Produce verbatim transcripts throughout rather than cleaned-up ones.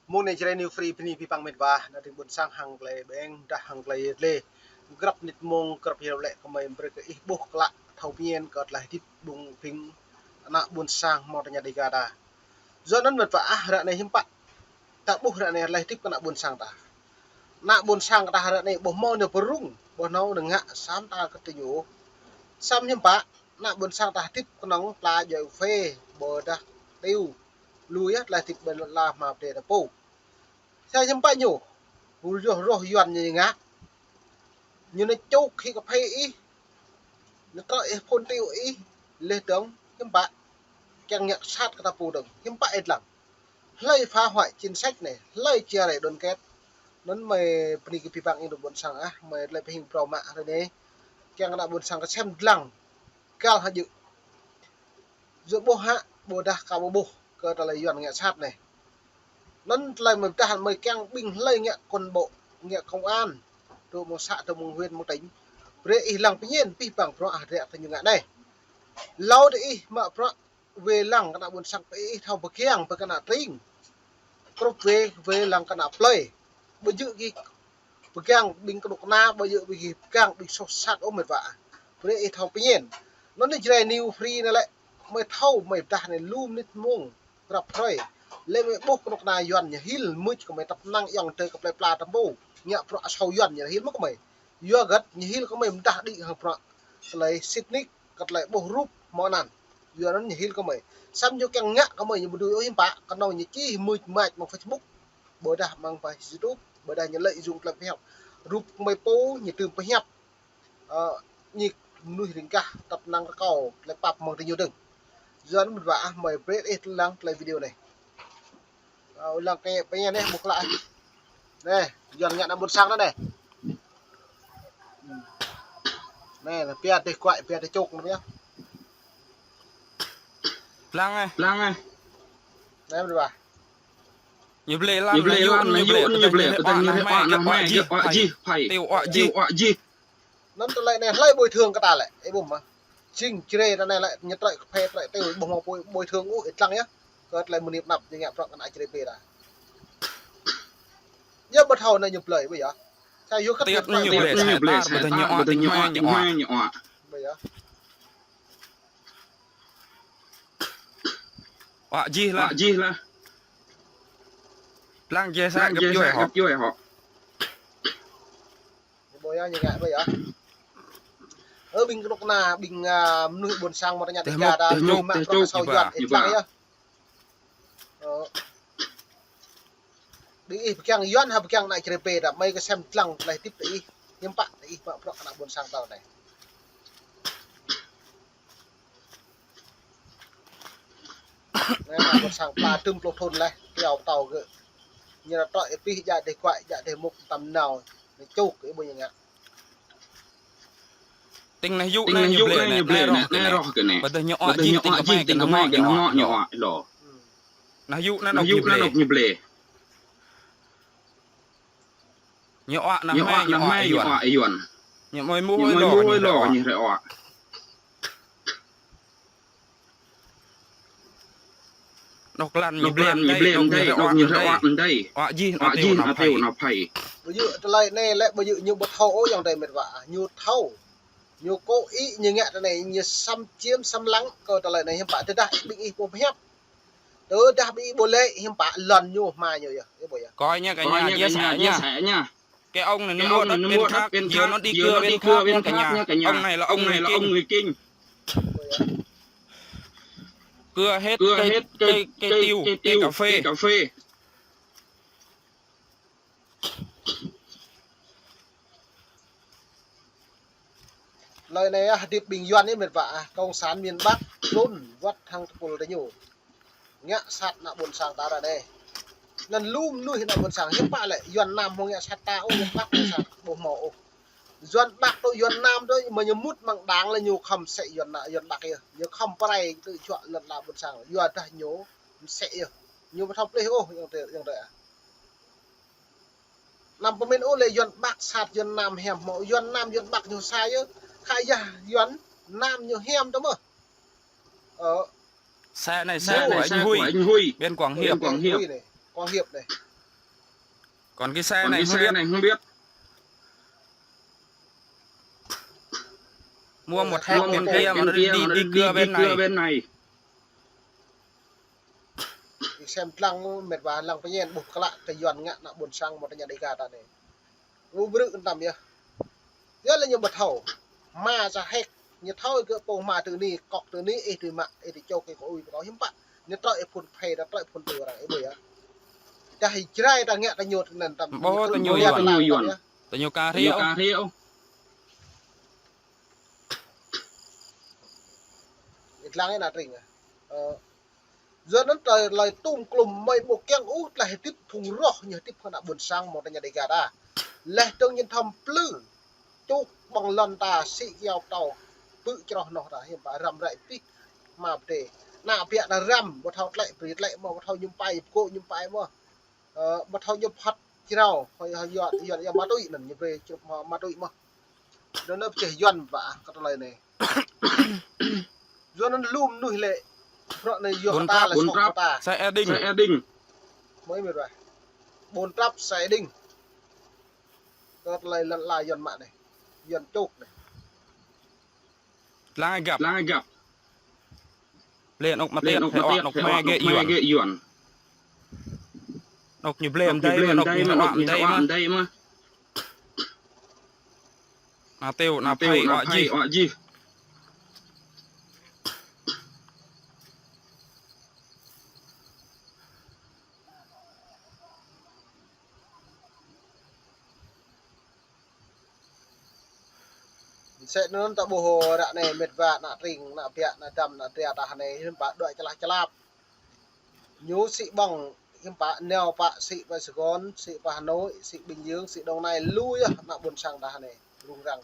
Mơ̆ng anai Jrai New Free bơni abih bang met wa, ană tring ƀôn sang hăng tơlơi ƀing, dah hăng tơlơi yơh lĕ. Grăp mơnit mông, grăp yơh lĕ kơmơi brơi kơ ih ƀuh klă thâo pơmĭn kơ tơlơi hơdip ƀing phing ană ƀôn sang mơ̆ng tơña Dega ta. Yua anŭn met wa ah, ră anai hiư̆m pă ta ƀuh ră anai tơlơi hơdip kơ ană ƀôn sang ta. Ană ƀôn sang ta ră anai ƀu hmâo anai pơrŭng, ƀu hmâo anai ngă, samơ̆ ta kơtơñu. Samơ̆ hiư̆m pă, ană ƀôn sang ta hơdip kơnơ̆ng pla djuai phê, ƀôdah tiu. Lu yơh tơlơi hơdip ƀơi lŏn ala hmâo pơdai ta pô. Sa hiư̆m pă ñu, hur yoh roh Yuan ñu ngă. Ñu nao čuk hĭ kơphê ih, nao trŏ ih phun tiu ih, leh dơ̆ng, hiư̆m pă, kiăng ngă sat kơ ta pô dơ̆ng, hiư̆m pă ih lăng. Hlơi phá hoại chính sách anai, hlơi chia rẽ đoàn kết. Anŭn mơi bơni kơ abih bang ih ƀôn sang ah, mơi tơlơi pơhing phrâo mă ră anai. Kiăng ană ƀôn sang kơsem lăng, kal hơjŭ. Yua ƀuh hă, ƀôdah ka ƀu ƀuh, kơ tơlơi Yuan ngă sat anai. Anŭn tơlơi mơi pơdah mơi kiăng ƀing hlơi ngă cán bộ, ngă công an, dŏ mơ̆ng xã, dŏ mơ̆ng huyện, mơ̆ng tỉnh. Brơi ih lăng pơmĭn, abih bang bruă hơdră tơ ñu ngă anai. Hlâo dih ih mă bruă wai lăng kơ ană ƀôn sang pơ ih thâo pơgang pơ kơ ană tring. Krŭp wai, wai lăng kơ ană plơi. Ƀu djơ̆ gih pơgang ƀing kơnuk kơna, ƀu djơ̆ gih pơgang ƀing soh sat ôh met wa. Brơi ih thâo pơmĭn. Anŭn anai Jrai New Free anai lĕ, mơi thâo mơi pơdah anai lu mơnit mông, grăp hrơi. Lĕ mơi ƀuh kơnuk kơna Yuan ñu hil mưč kơ mơi tăp năng yŏng tơi kơ plơi pla ta pô. Ngă bruă asâo Yuan ñu hil mă kơ mơi. Yua hơget ñu hil kơ mơi pơdah đĭ hăng bruă tơlơi sĭt nik, kơ tơlơi ƀuh rup hmâo anăn. Yua anŭn ñu hil kơ mơi. Samơ̆ ñu kiăng ngă kơ mơi ñu ƀu dưi ôh hiư̆m pă, kơnơ̆ng ñu čih mưč mač mơ̆ng Facebook, ƀôdah mơ̆ng pơ YouTube, ƀôdah ñu lợi dụng tơlơi pơhiăp. Rup kơ mơi pô ñu tŭm pơhiăp. Ơ, ñu mơnuih ring gah, tăp năng rơkâo, tơlơi pap mơ̆ng tơ ñu dơ̆ng. Yua anŭn met wa ah, mơi brơi ih lăng tơlơi video anai. Ơ, lăng kơ pơñen anai, ƀuh klă. Anai, Yuan ngă ană ƀôn sang anai. Anai, anai, pia tih kuai, pia tih čuk anai pia. Lăng anai. Lăng anai. Anai, met wa. Ñu blĕ lăng, ñu blĕ lăng, ñu blĕ, ñu blĕ, tơdah ñu rĕ ôh, ană hmei, ană hmei, ôh jih, ôh jih, phai. Tiu ôh jih. Tiu ôh jih. Anŭn tơlơi anai hlơi bồi thường kơ ta lĕ, ih ƀuh mơ̆. Jing Jrai ta anai lĕ, ñu trŏ kơphê trŏ tiu ƀu hmâo bồi, bồi thường ôh, ih lăng yơh. Kơ tơlơi mơnit năp ñu ngă bruă kơ ană Jrai pê ta. Yua ƀu thâo anai ñu blơi, ƀu yơh. Sa yua khăt ñu blơi, ñu blơi, sa ƀu thâo ñu ôh, ñu ôh. Ƀu yơh. Ôh jih lah. Ôh jih lah. Lăng jih sa găp djuai hŏ. Ñu ƀu yơh, ñu ngă ƀu yơh. Ơ, ƀing kơnuk kơna, ƀing, a, mơnuih ƀôn sang mơ̆ng tơña Dega ta, tơña mă bruă asâo Yuan, ih lăng yơh. Ơ. Ƀing ih pơgang Yuan hă pơgang ană Jrai pê ta, mơi kơsem lăng tơlơi hơdip tơ ih, hiư̆m pă tơ ih mă bruă kơ ană ƀôn sang ta anai. Anai ană ƀôn sang pla tơm pluh thŭn laih, kiao pơtâo gơ̆. Ñu nao trŏ ih pih djă dêh kuai, djă dêh mŭk tăm nao, ñu čuk ih ƀu ñu ngă. Tĭng nah yŭ anai ñu blĕ anai, anai roh kơ anai. Ƀôdah ñu ôh jih tĭng kơ hmei kơ ană hmei ñu ôh. Nah yŭ anai ñu blĕ. Ñu ôh ană hmei ñu ôh Yuan. Ñu mơi mơ̆ ôh lŏ ñu rĕ ôh. Anŏ klan ñu blĕ anai, anŏ ñu rĕ ôh anai. Ôh jih anŏ tiu anŏ phai. Ƀu djơ̆ tơlơi anai lĕ ƀu djơ̆ ñu ƀu thâo ôh yŏng adơi met wa. Ñu thâo. Ñu kơ ih ñu ngă tơ anai, ñu săm čiêm săm lăng kơ tơlơi anai hiư̆m pă tơdah ƀing ih ƀu pơhiăp. Tơdah ƀing ih ƀu lĕ hiư̆m pă lŏn ñu hma ñu yơh, ih ƀu yơh. Coi nha cả nhà, chia sẻ nha. Cái ông này nó mua đất bên Tháp, giờ nó đi cưa bên Tháp nha cả nhà. Ông này là ông người Kinh. Cưa hết cây, cây, cây tiêu, cây cà phê. Tơlơi anai ah, hơdip ƀing Yuan ih met wa ah, cộng sản miền Bắc trŭn wơ̆t hăng tơpul tơ ñu. Ngă sat ană ƀôn sang ta ră anai. Anŭn lu mơnuih ană ƀôn sang, hiư̆m pă lĕ Yuan Nam hmâo ngă sat ta ôh, Yuan Bắc hmâo sat, ƀu hmâo ôh. Yuan Bắc tơ Yuan Nam tơ, mơ̆ ñu mŭt mơ̆ng đang lĕ ñu khŏm mơsĕ Yuan, Yuan Bắc yơh. Ñu khŏm pơrai tơ čuă lŏn ala ƀôn sang, yua dah ñu mơsĕ yơh. Ñu ƀu thâo plih ôh, yŏng adơi, yŏng adơi ah. Anăm pơmĭn ôh lĕ Yuan Bắc sat Yuan Nam hiam hmâo, Yuan Nam Yuan Bắc ñu sa yơh, khă yah Yuan Nam ñu hiam tơ mơ̆. Ơ. Xe này xe của anh Huy, bên Quảng Hiệp. Quảng Hiệp. Quảng Hiệp này. Còn cái xe này không biết. Mua một hecta bên kia mà nó đi, đi cưa bên này. Xem lăng mệt và lăng pơnhen ƀuh klă tơ Yuan ngă ană ƀôn sang mơ̆ tơ Ña Đêga ta anai. Ƀu brư̆ tăm yơh. Yơh lĕ ñu ƀu thâo. Hma sa hek. Ñu thâo kơ pô hma tơ anai, kŏk tơ anai, ih tơ mă, ih tơ čŏk, ih kơ ui, kơ kâo hiư̆m pă. Ñu trŏ ih phun phê, trŏ ih phun tơ arăng, ih ƀuh yơh. Čah ih Jrai ta ngă tơ ñu tơ anŭn tăm. Ƀu tơ ñu Yuan. Tơ ñu ka hriê ôh. Ih lăng ih ană tring ah. Ơ, Yua anŭn tơlơi tum klum mơi ƀu kiăng ôh tơlơi hơdip phung roh ñu hơdip hăng ană ƀôn sang mơ̆ tơ Ña Đêga ta. Laih dơ̆ng ñu thâo plư. Čuh ƀơ̆ng lŏn ta sĭ yua pơtâo. Pư̆ čroh noh ta hiư̆m pă răm ră pih. Hma pơdê. Ană biă ta răm, ƀu thâo tlĕ brơi tlĕ mơ̆, ƀu thâo ñŭm pai, pơkŏ ñŭm pai mơ̆. Ơ, ƀu thâo ñŭm phăt črâo, hơi, hơi, yua, yua, yua ma túy anŭn, ñu brơi črŭp ma, ma túy mơ̆. Anŭn anai pơčeh Yuan ƀă kơ tơlơi anai. Yua anŭn lu mơnuih lĕ, bruă anai yua ta lĕ ƀôn trăp, sa ê đing. Mơi mĭt wa. Ƀôn trăp sa ê đing. Kơ tơlơi lŏn ala Yuan mă anai. Yuan čŏk anai. Lăng găp. Lăng găp. Blĕ anŏ mă tiăt, hĕ anŏ mă gĕ Yuan. Anŏ ñu blĕ mơdai, anŏ ñu mă mơdai mơ̆. Ană têu, ană phai, ană phai, ană jih. Mơsĕ anŭn ta ƀuh ră anai mĕt wa ană tring, ană biă, ană dăm, ană dra ta anai hiư̆m pă đuaĭ čơlah čơlap. Ñu sĭ ƀơ̆ng hiư̆m pă nao pă sĭ pơ Sài Gòn, sĭ pơ Hà Nội, sĭ Bình Dương, sĭ Đồng Nai, lu yơh ană ƀôn sang ta anai rŭng răng.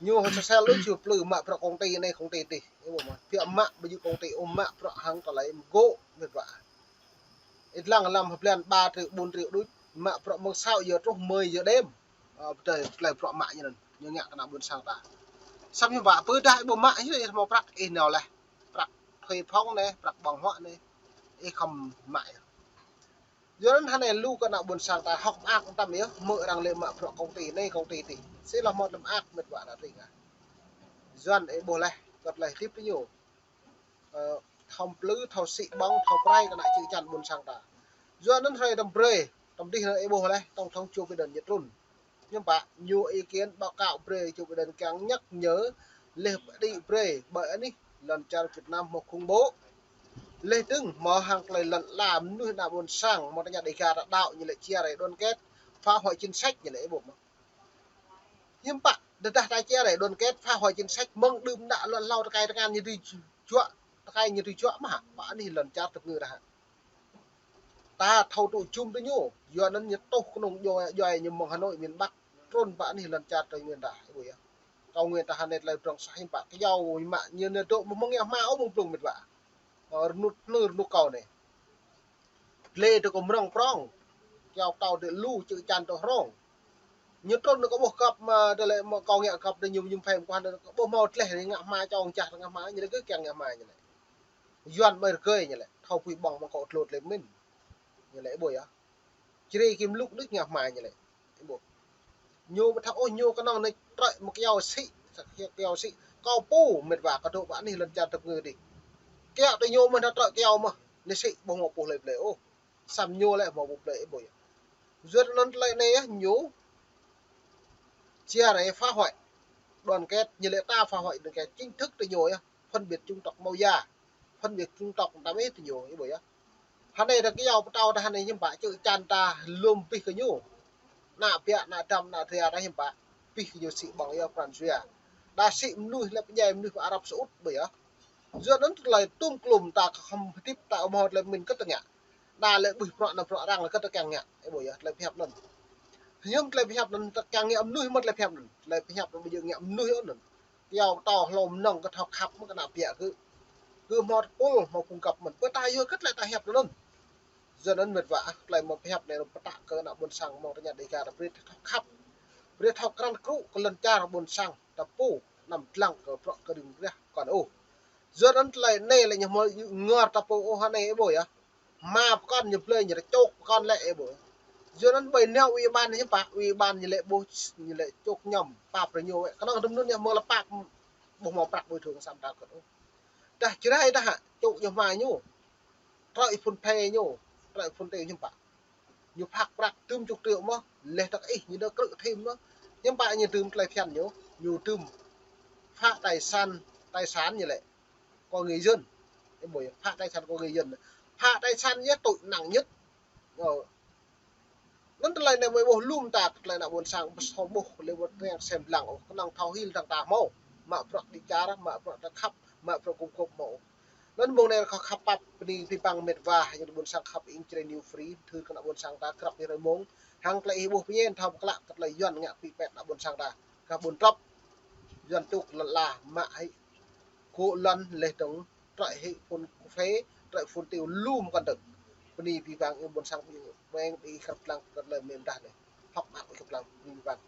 Ñu hơsel lu ču plư mă bruă công ty anai công ty adih. Ih ƀuh mơ̆, biă mă ƀu djơ̆ công ty ôh mă bruă hăng tơlơi mơgŏ mĕt wa. Ih lăng lăm hơblan ba triệu, bốn triệu đôč, mă bruă mơ̆ng sáu giờ truh mười giờ đêm. Ơ, pơdơi, pơdơi bruă mă ñu anŭn, ñu ngă kơ ană ƀôn sang ta. Samơ̆ hiư̆m pă, pơdah ih ƀu mă, ih hmâo prăk, ih nao laih. Prăk thuê phòng anai, prăk ƀơ̆ng huă anai, ih khŏm mă yơh. Yua anŭn hơnai lu kơ ană ƀôn sang ta hơ̆k mơak tăm yơh, hmư̆ arăng lĕ mă bruă công ty anai, công ty adih. Sĭ lŏ hmâo tơlơi mơak mĕt wa ană tring ah. Yuan ih ƀuh laih, kơ tơlơi hơdip tơ ñu. Ơ, thâo plư, thâo sĭ ƀơ̆ng, thâo prai kơ ană čư̆ čan ƀôn sang ta. Yua anŭn hrơi tơm brơi, tơm dih anŭn ih ƀuh laih, tổng thống Joe Biden ñu trŭn. Hiư̆m pă, ñu ý kiến báo cáo brơi Joe Biden kiăng nhắc nhở, laih pơđĭ brơi, ƀơi anih, lŏn čar Việt Nam hmâo khủng bố. Laih dơ̆ng, hmâo hăng tơlơi lŏn ala mơnuih ană ƀôn sang, hmâo tơña Đêga ta đaŏ ñu lĕ chia rẽ đoàn kết, phá hoại chính sách ñu lĕ ih ƀuh mơ̆. Hiư̆m pă, tơdah ta chia rẽ đoàn kết, phá hoại chính sách, mơ̆ng đưm đă lŏn hlâo tơkai tơngan ñu dưi juă, tơkai ñu dưi juă mơ̆, pă anih lŏn čar tơpơngư ta. Ta thâo tŭ jum tơ ñu, yua anŭn ñu tuh kơnung djuai, djuai ñu mơ̆ng Hà Nội miền Bắc, trŭn pă anih lŏn čar Tây Nguyên ta, ih ƀuh yơh. Tây Nguyên ta hơnai tơlơi pơdrŏng sah hiư̆m pă, kơyâo mă ñu anai dŏ mơ̆ng ngă hma ôh mơ̆ng blung mĕt wa. Ơ, rơnŭk, rơnŭk kâo anai. Glĕ tơ kơ mrŏng prŏng. Kiao pơtâo tơ lu čư̆ čan tơ hrŏng. Ñu trŭn kơ ƀuh găp mơ̆ tơlơi mơ̆ kâo ngă găp tơ ñu, ñu phai mơ̆ kơ ƀuh hmâo tleh ngă hma čong čah ngă hma, ñu lĕ kơ kiăng ngă hma ñu lĕ. Yuan ƀai rơgơi ñu lĕ. Thâo pui ƀơ̆ng mơ̆ kâo tlôt lĕ mĭn. Ñu lĕ ih ƀuh yơh. Čri kim lŭk đôč ngă hma ñu lĕ. Ih ƀuh. Ñu ƀu thâo ôh ñu kơnơ̆ng anai trơi mơ̆ kiao sĭ, sa kiao sĭ. Kâo pô mĕt wa kơ dŏ pă anih lŏn čar tơpơngư adih. Kiao tơ ñu mơ̆ anai trơi kiao mơ̆. Anai sĭ ƀu hmâo pô hlơi blơi ôh. Samơ̆ ñu lĕ hmâo pô blơi ih ƀuh yơh. Yua anŭn tơlơi anai yơh ñu chia rẽ phá hoại đoàn kết, ñu lĕ ta phá hoại đoàn kết chính thức tơ ñu yơh. Phân biệt chủng tộc mâo ya. Phân biệt chủng tộc tăm ih tơ ñu, ih ƀuh yơh. Hơnai ta kiao pơtâo ta hơnai hiư̆m pă čư̆ čan ta lŏm pih kơ ñu. Ană biă, ană dăm, ană dra ta hiư̆m pă. Pih kơ ñu sĭ ƀơ̆ng yơh pran jua. Đa sĭ mơnuih lĕ pơdjai mơnuih pơ Arab Saudi ƀuh yơh. Yua anŭn tơlơi tum klum ta khŏm hơdip ta ƀu hmâo tơlơi pơmĭn kơ tơngă. Đa lĕ ƀuh bruă ană bruă arăng lĕ kơ tơkeng ngă. Ih ƀuh yơh, tơlơi pơhiăp anŭn. Hiư̆m tơlơi pơhiăp anŭn tơkeng ngă mơnuih mơ̆ tơlơi pơhiăp anŭn. Tơlơi pơhiăp anŭn ƀu djơ̆ ngă mơnuih ôh anŭn. Kiao pơtâo hlô mơnơ̆ng kơ thâo khăp mơ̆ kơ ană biă kơ. Kơ hmâo tơpul, hmâo phung găp mơ̆n. Pơtă yua kơ tơlơi ta hiăp anŭn. Yua anŭn mĕt wa ah, tơlơi mơ̆ pơhiăp anai rŏng pơtă kơ ană ƀôn sang mơ̆ng tơña Đêga ta brơi thâo khăp. Brơi thâo krăn krŭ kơ lŏn čar ƀôn sang ta pô, anăm lăng kơ bruă kơ rĭng rah kŏn ôh. Yua anŭn tơlơi anai lĕ ñu hmâo ngor ta pô ôh hơnai ih ƀuh yơh. Hma pơkŏn ñu blơi ñu rơčŏk pơkŏn lĕ ih ƀuh. Yua anŭn ƀơi anai ủy ban ñu pă, ủy ban ñu lĕ ƀuh, ñu lĕ čŏk ñăm, pap rơ ñu wĕ. Kơnơ̆ng tơm anŭn ñu mơ̆ lĕ pap, ƀuh mơ̆ prăk bồi thường sang ta kơt ôh. Dah Jrai dah, čŏk ñu hmua ñu. Trơi phun phe ñu, trơi phun tê ñu pă. Ñu phak prăk tơm čŏk triệu mơ̆, leh tăk ih ñu đơ krư̆ thêm mơ̆. Ñu pă ñu tơm tơlơi phiăn ñu, ñu tơm phá tài sản, tài sản ñu lĕ. Của người dân. Ê, ƀuh yơh, phá tài sản của người dân. Phá tài sản yơh tội nặng nhất. Ơ. Anŭn tơlơi anai mơi ƀuh lŏm ta, tơlơi ană ƀôn sang, ƀu thâo ƀuh, lĕ ƀu triăng sem lăng ôh, kơnơ̆ng thâo hil tơ̆ng ta hmâo. Mă bruă đĭ čar, mă bruă ta khăp, mă bruă gum gôp hmâo. Anŭn mơ̆ng anai kâo khăp pap bơni abih bang met wa, yang ƀôn sang khăp ing Jrai New Free, thâo kơ ană ƀôn sang ta, krăp ih rơmông. Hăng tơlơi ih ƀuh pơñen, thâo pơklă, tơlơi Yuan ngă pĭ pĕt ană ƀôn sang ta. Kơ ƀôn trăp, Yuan čŏk lăn la, mă hĭ. Kơ lăn leh dơ̆ng, trơi hĭ phun kơphê, trơi phun tiêu lŏm kăn dơ̆ng. Bơni abih bang ih ƀôn sang ƀing, ƀing ih krăp lăng, kơ tơlơi mơ̆n dah anai. Hŏk mă ih krăp lăng, bơni abih bang.